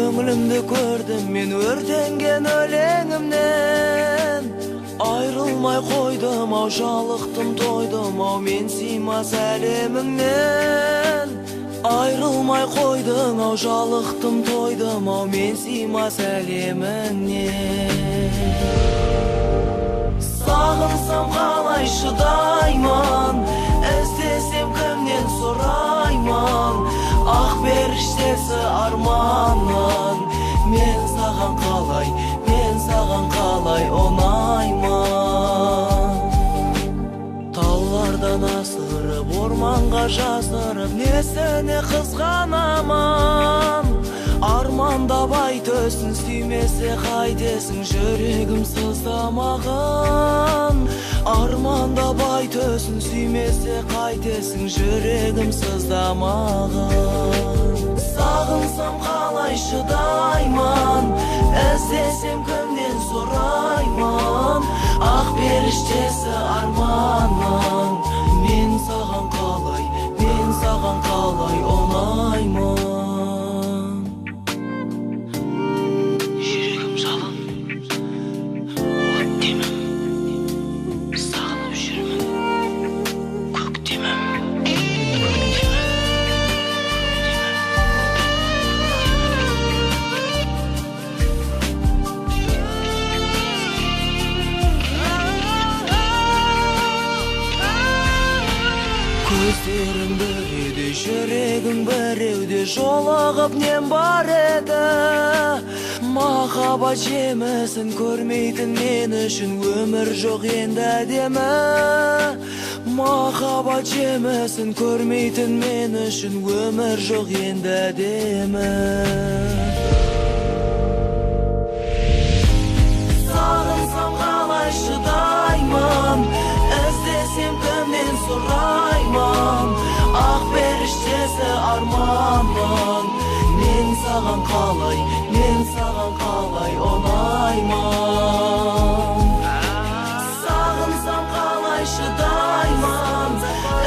Көңілімді көрдім мен өртенген өлеңімнен. Айрылмай қойдым ау, жалықтым, тойдым ау, мен сыймас әлеміңнен. Айрылмай қойдың ау, жалықтым, тойдым ау, мен сыймас әлеміңнен. Сағынсам қалай шыдаймын, іздесем кімнен сұраймын, ақ періштесі арманның. Мен саған қалай, мен саған қалай ұнаймын. Таулардан асырып, орманға жасырып, несіне қызғанамын. Армандап ай төсін, сүймесе қайтесің, жүрегім сыздамаған. Армандап ай төсін, сүймесе қайтесің, жүрегім сыздамаған. Сағынсам қалай шыдаймын, іздесем кімнен сұраймын, ақ періштесі арманның. Мен саған қалай, мен саған қалай ұнаймын. Жүрегім жалын, от демім, сағынып жүрмін көктемім. Көздерің біреуде, жүрегің біреуде, жолығып нем бар еді. Махаббат жемісін көрмейтін мен үшін өмір жоқ енді әдемі. Махаббат жемісін көрмейтін мен үшін өмір жоқ енді әдемі. Сағынсам қалай шыдаймын, іздесем кімнен сұраймын, ақ періштесі арманның. Мен саған қалай, мен саған қалай ұнаймын. Сағынсам қалай шыдаймын,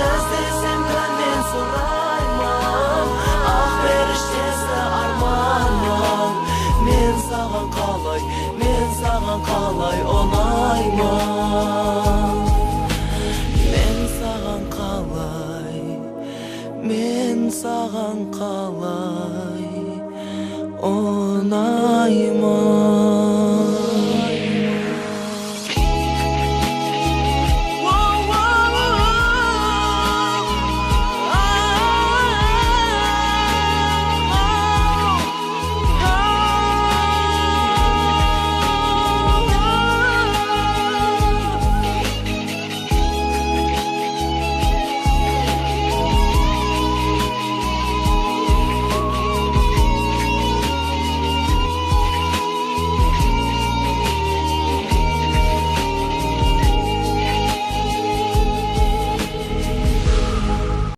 іздесем кімнен сұраймын, ақ періштесі арманның. Мен саған қалай, мен саған қалай ұнаймын. Мен саған қалай, мен саған қалай ұнаймын.